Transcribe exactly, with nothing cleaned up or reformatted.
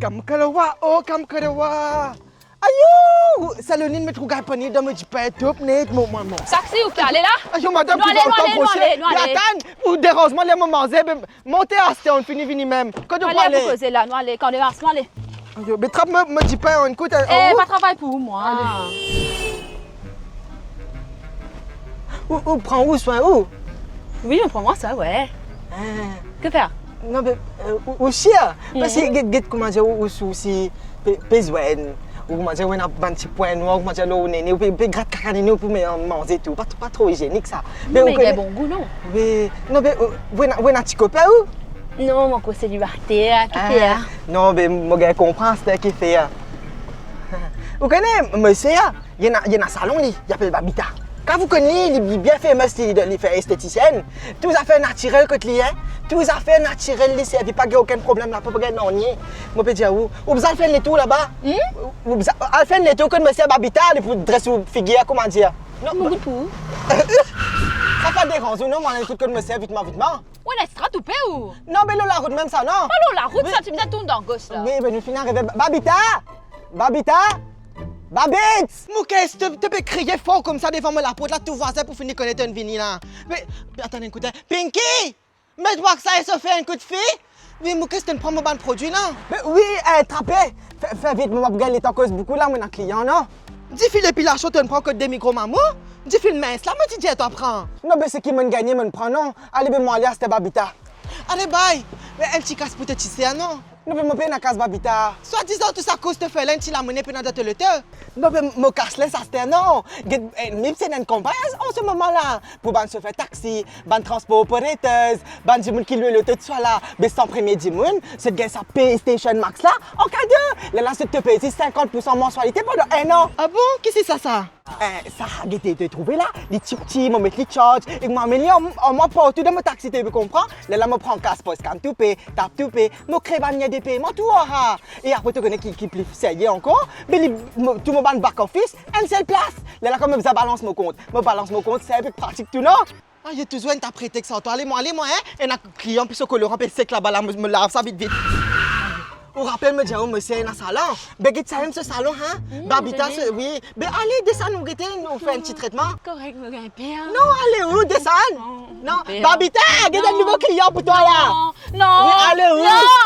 Kamkalawa, oh, kamkalawa. Ayo! Salonine, met ou gagn panie dan mo dipin, top net, mo, mo, mo. Taxi, ou ki ale la? Ayo, madam, nou ale, nou ale, nou ale, nou ale. Atann, ou deranz mwa, les mwa manze, be, monte aster, nou fini vini mem. Kot ou pou ale? Pou koze la, nou ale, kan nou ale, nou ale. Ayo, be trap mo, mo dipin, enn kout, eh, eh, ou? Pa travay pou ou, mwa. Ale. Ou, ou pran ou swin ou? Wi, mo pran mwa swin, wi. Ah. Ki fer? Non, be, eh, ou, ou sir? Mhm. Paski get, get, koumadir, ou, ou, ou si pe, pe zwenn, ou koumadir, ou ena bann ti pwin nwar, ou koumadir, lor ou nene, ou pe, pe grat kaka nene, ou pou me, manze tou. Pa, pa tro izienik sa. Non, be, me ou gagn kone bon gou, non? Be, non, be, ou, ou ena, ou ena ti kopin ou? Non, mo ankor selibater, ki fer? Ah, non, be, mo gagn konpran aster ki fer. Ou kone, misie, ah, li ena, li ena salon li, li apel Babita. Kan ou konn li, li, li bien famous, li, li fer estetisienn. Tou zafer natirel kot li, hein. Tou zafer natirel, li servi, pa gagn okenn problem, lapo pa gagn nanye. Mo pe dir ou, ou bizin al fer enn letour laba. Hmm? Ou bizin al fer enn letour kot misie Babita, li pou dres ou figir, koumadir. Non, mo gout pou ou. Sa pa deranz ou, non, mo al kout kot misie vitman, vitman. Ou ena strat ou pe ou? Non, be lor larout mem sa, non? Pa lor larout, wi. Sa ti bizin tourn dan gos la. Wi, be nou finn arive. Babita! Babita! Babit! Mo ker, to, to pe kriye for koumsa devan mo laport la, tou vwazin pou fini kone to'nn vini la. Me, be atann enn kout, hein. Pinky! Met wax la, e so fer enn kout fi. Wi, mo ker, to'nn pran mo bann prodwi la. Me wi, eh, trape. Fer, fer vit, mo pa pou gagn letan koz boukou la, mo ena klian, non? Difil epilasion to'nn pran kot demi gro mamo? Difil mins la, mo ti dir twa pran. Non, be seki mo'nn gagne, mo'nn pran, non. Ale, be mo ale aster, Babita. Ale, bay. Me enn ti kas pou to ti ser, non? Non, be mo pena kas, Babita. Swadizan tou sa koz to fer la, enn ti lamone pena dan to loto. Non, be mo kasles aster, non. Get, eh, MIPS ena enn kanpagn an se moman la pou bann sofer taxi, bann transpor operators, bann dimoun ki lwe loto, tousala. Be san premie dimoun, zot gagn sa PlayStation Max la an kado. Lerla zot to pey ziska sinkant poursan manswalite pandan enn an. Ah bon? Ki se sa, sa? Eh, sa, gete, to trouve la, li tipti, mo met li charge, ek mo amenn li ar, ar mwa partou dan mo taxi, to pe konpran. Lerla mo pran kas, pos, scan to pay, tap to pay, mo kre bann lien de peyman tou, aha. E apre to kone ki, ki pli serye ankor, be li, mo, tou mo bann back office, enn sel plas. Lerla kan mo bizin balans mo kont, mo balans mo kont, sinp ek pratik tou, non? Ah, yo touzour enn ta pretex ar twa. Ale mwa, ale mwa, hein. Ena klian, pi so koloran pe sek laba la, mo, mo lav sa vit vit. Ou rapel mo dir ou, misie ena salon. Be get sa enn so salon, hein. Hmm, Babita, wi. Be ale, desann, nou gete, nou fer enn ti tretman. Korek, mo gagn per. Non, ale ou, desann. Non, Babita, get enn nouvo klian pou twa la. Non, non. Wi, ale ou. Non.